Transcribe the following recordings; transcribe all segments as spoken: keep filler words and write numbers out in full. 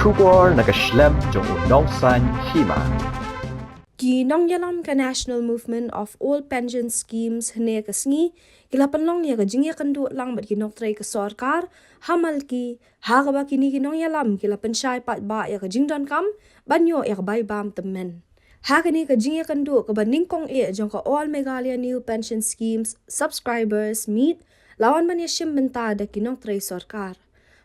Khubor na ka shlem jong u nongsan hima. Ki nongïalam ka National Movement of Old Pension Schemes hynne ka sngi ki la pynlong ïa ka jingïakynduh lang bad ki nongtrei ka sorkar ha Malki, ha kaba kine ki nongïalam ki la pynshai paidbah ïa ka jingdonkam ban ïoh ïa ka bai bam tymmen. Ha kane ka jingïakynduh kaba nyngkong eh jong ka All Meghalaya New Pension Schemes Subscribers Meet la wan ban ïashim bynta da ki nongtrei sorkar.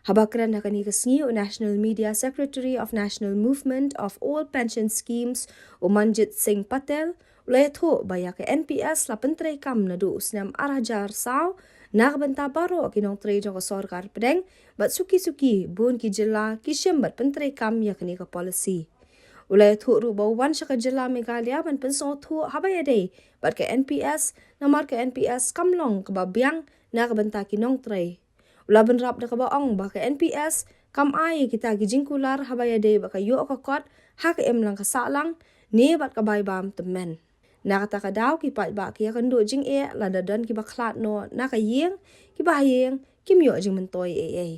Haba kren ha kane ka sngi u National Media Secretary of National Movement of Old Pension Schemes, u Manjit Singh Patel, u la ïathuh ba ïa ka N P S la pyntreikam naduh u snem ar hajar saw na ka bynta baroh ki nongtrei jong ka sorkar pdeng bad suki-suki bun ki jylla ki shim bad pyntreikam ïa kane ka policy. U la ïathuh ruh ba u wan sha ka jylla Meghalaya ban pynsngewthuh haba ïadei bad ka N P S, namar ka N P S kam long kaba biang na ka bynta ki nongtrei. U la bynrap da kaba ong ba ka N P S kam ai kita ki jingkular haba ïadei bad ka ïoh ka kot ha ka imlang ka sahlang ne bad ka bai bam tymmen. Na kata ka daw ki paidbah ki ïakynduh jingeh lada don kiba khlad noh na ka ïing, kiba ha ïing kim ïoh jingmyntoi ei ei.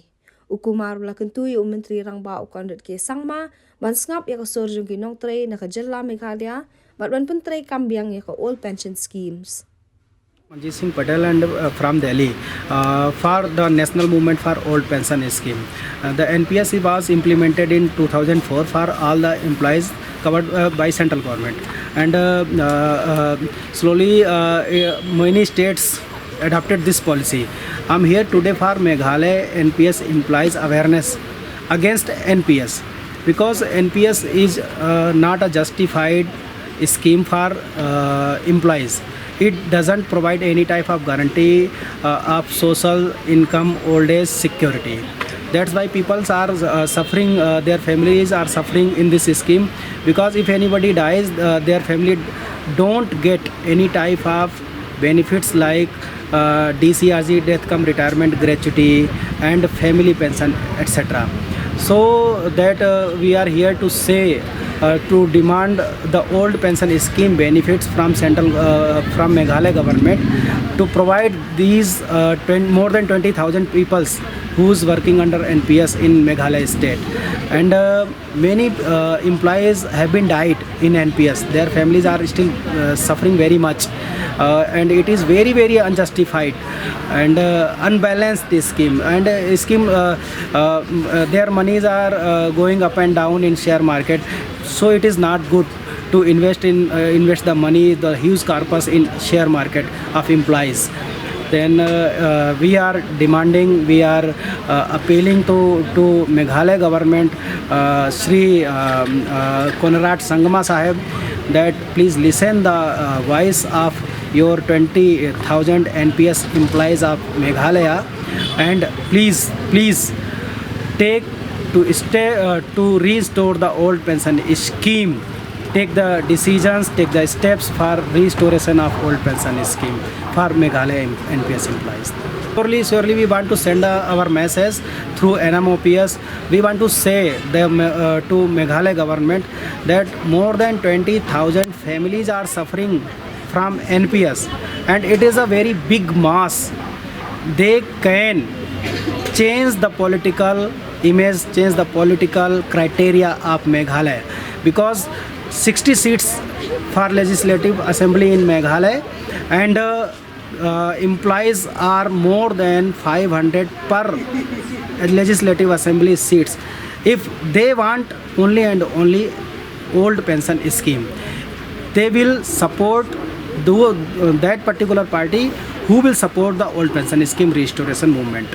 U Kumar u la kyntu ïa u Myntri Rangbah u Conrad K Sangma ban sngap ïa ka sur jong ki nongtrei na ka jylla Meghalaya bad ban pyntreikam biang ïa ka Old Pension Schemes. Manjit Singh Patel and, uh, from Delhi, uh, for the National Movement for Old Pension Scheme. Uh, the N P S was implemented in two thousand four for all the employees covered, uh, by central government, and, uh, uh, uh, slowly, uh, uh, many states adopted this policy. I'm here today for Meghalaya N P S employees awareness against N P S, because N P S is, uh, not a justified scheme for, uh, employees. It doesn't provide any type of guarantee, uh, of social income, old age security. That's why peoples are, uh, suffering, uh, their families are suffering in this scheme, because if anybody dies, uh, their family don't get any type of benefits like, uh, D C R G, death cum retirement gratuity, and family pension, et cetera. So that, uh, we are here to say, uh, to demand the old pension scheme benefits from central, uh, from Meghalaya government to provide these, uh, twen- more than twenty thousand peoples who's working under N P S in Meghalaya state. And, uh, many, uh, employees have been died in N P S. Their families are still, uh, suffering very much, uh, and it is very, very unjustified and, uh, unbalanced, this scheme. And, uh, scheme, uh, uh, m- uh, their monies are, uh, going up and down in share market, so it is not good to invest in, uh, invest the money, the huge corpus in share market of employees. Then, uh, uh, we are demanding, we are, uh, appealing to, to Meghalaya government, uh, Shri, um, uh, Conrad Sangma Sahib, that please listen the, uh, voice of your twenty thousand N P S employees of Meghalaya, and please, please take to stay, uh, to restore the old pension scheme. Take the decisions, take the steps for restoration of old pension scheme for Meghalaya em- N P S employees. Surely, surely we want to send, uh, our message through N M O P S. We want to say the, uh, to Meghalaya government that more than twenty thousand families are suffering from N P S, and it is a very big mass. They can change the political image, change the political criteria of Meghalaya, because sixty seats for legislative assembly in Meghalaya, and, uh, uh, employees are more than five hundred per legislative assembly seats. If they want only and only old pension scheme, they will support the, uh, that particular party who will support the old pension scheme restoration movement.